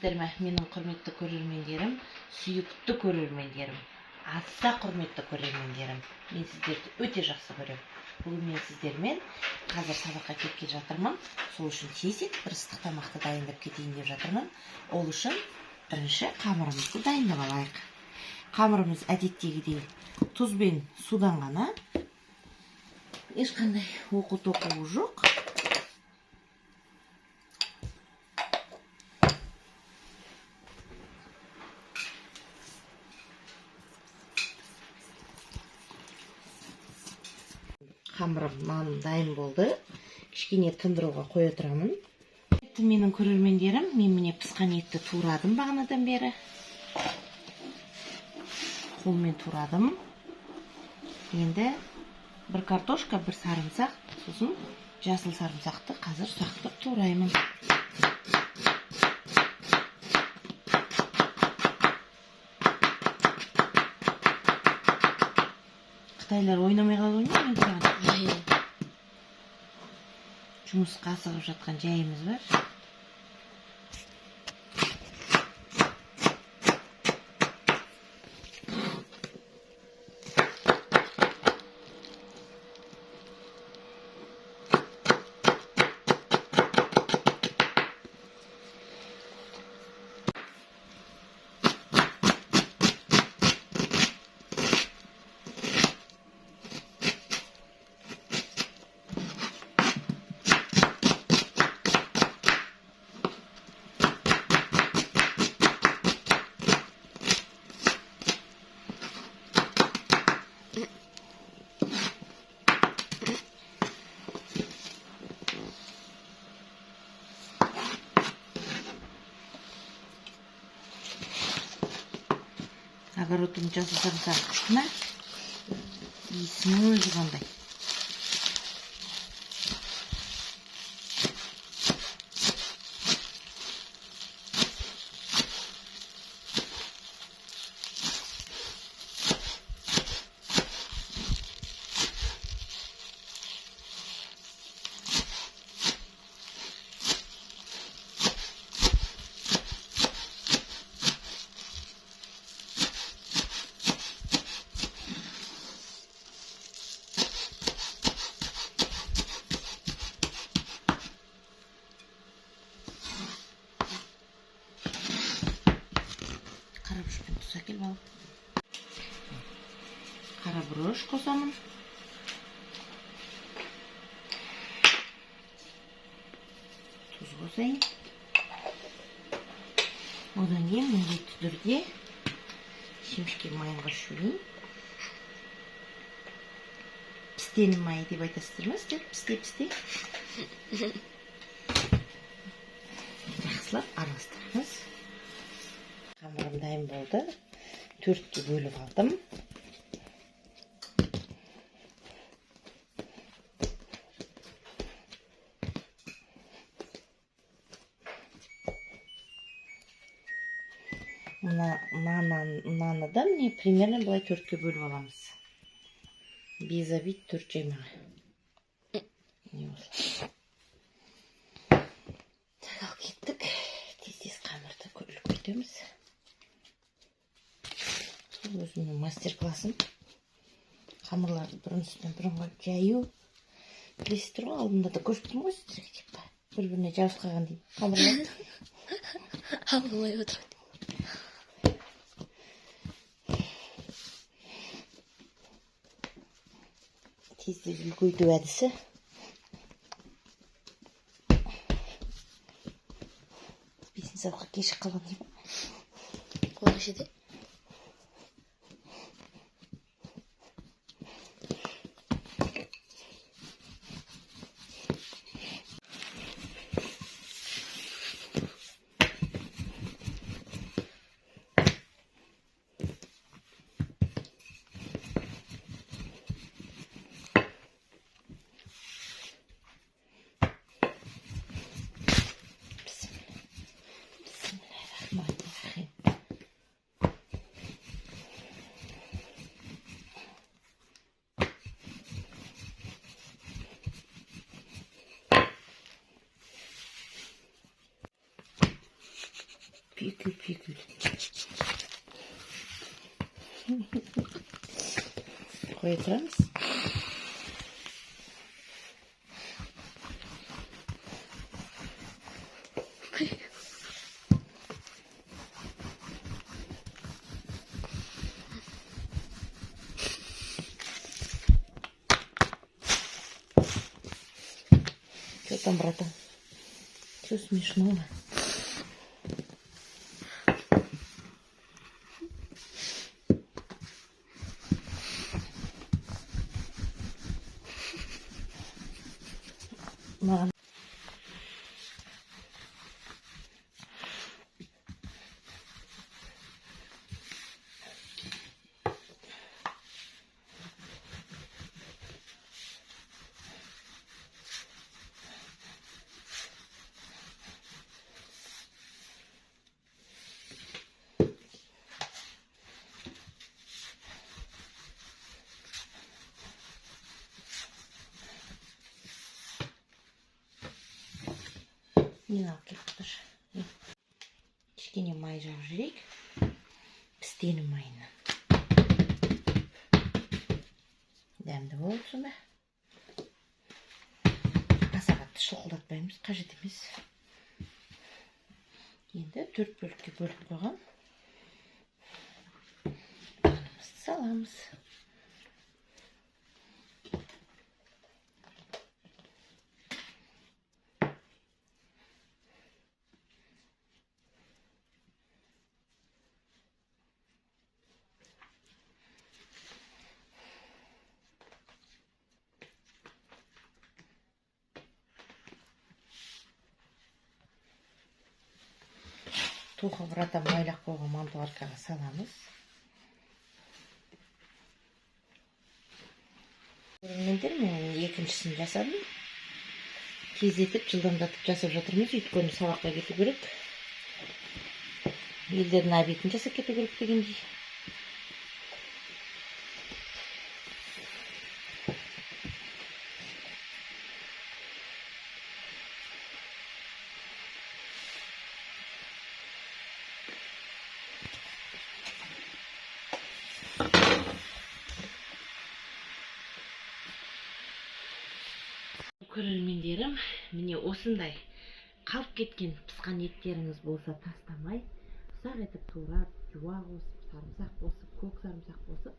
Сәлеметсіздер ме, менің құрметті көрермендерім, сүйікті көрермендерім, аса құрметті көрермендерім. Мен сіздерді өте жақсы көремін. Бүгін мен сіздермен қазір сабаққа кеткен жатырмын. Сол үшін тез етіп бір ыстық тамақты дайындап кетейін деп жатырмын. Ол үшін бірінші қамырымызды дайындап алайық. Қамырымыз әдеттегідей тұз бен судан ғана. Ешқандай оқу-тоқуы жоқ. Қамырым, наным дайын болды. Кішкене тындыруға қоя тұрамын. Менің көрермендерім, мен міне пысқан етті турадым бағанадан бері. Қолмен турадым. Енді бір картошка, бір сарымсақ, сосын жасыл сарымсақты қазір ұсақтап тураймын. Қытайлар ойнамай қалды ғой, мен саған. Жұмысқа асығып жатқан жайымыз бар. Огородтың жасыл сарымсағы күшті ме? Иісінің өзі қандай. Қара бұрыш пен тұз әкел, балам. Қара бұрыш қосамын. Тұз қосайын. Одан кейін міндетті түрде шемішке майын қосып жіберейін. Пістенің майы деп айтасыздар ма сіздер? Пісте, пісте. Жақсылап араластырамыз. Қамырым дайын болды. Төртке бөліп алдым. Мынаны да міне примерно былай төртке бөліп аламыз. Без обид, төрт жаймаға. Міне осылай. Так, ал кеттік. Тез-тез қамырды үлкейтеміз. Сол өзімнің мастер-классым. Қамырларды бірінің үстіне бірін қойып жаю. Білесіздер ғой, алдында да көріп тұрмын ғой сіздерге, типа. Бір-біріне жабысып қалған деймін қамырлар. Алмай отырады. Тез-тез үлкейту әдісі. Бесінші сабаққа кешігіп қалған деймін. Қол нешеде? Бисмилля. Бисмиллахиррахманиррахим. Пикүл, пикүл. Қоя тұрамыз. Что там, братан? Что смешного? Маған нені алып келіп тұр? Кішкене май жағып жіберейік, пістенің майына. Дәмді болады сонда. Аса қатты шылқылдатпаймыз, қажет емес. Енді төрт бөлікке бөліп қойған нанымызды саламыз. Тоқып майлап қойған мантоваркаға саламыз. Көрермендер, мен екіншісін жасадым. Тездетіп, жылдамдатып жасап жатырмыз, өйткені сабаққа кету керек. Елдердің обедін жасап кету керек дегендей. Көрермендерім, міне осындай қалып кеткен пысқан еттеріңіз болса, тастамай ұсақ етіп турап, жуа қосып, сарымсақ қосып, көк сарымсақ қосып,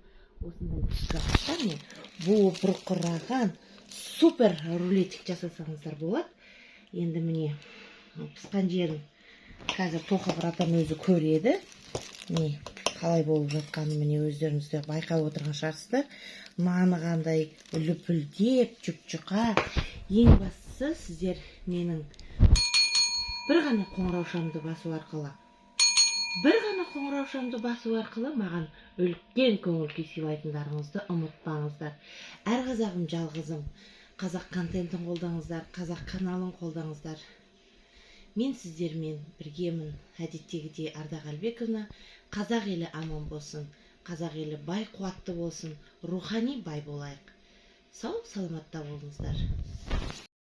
осындай түскі асқа міне буы бұрқыраған супер рулетик жасасаңыздар болады. Енді міне пысқан жерін қазір Тоқы братан өзі көреді. Міне қалай болып жатқанын міне өздеріңіз де байқап отырған шығарсыздар. Наны қандай лүпілдеп, жұп-жұқа. Ең бастысы, сіздер менің бір ғана қоңыраушамды басу арқылы, бір ғана қоңыраушамды басу арқылы маған үлкен көңіл күй сыйлайтындарыңызды ұмытпаңыздар. Әр қазағым жалғызым. Қазақ контентін қолдаңыздар, қазақ каналын қолдаңыздар. Мен сіздермен біргемін. Әдеттегідей Ардақ Әлбековна. Қазақ елі аман болсын, қазақ елі бай қуатты болсын, рухани бай болайық. Сау саламатта болыңыздар.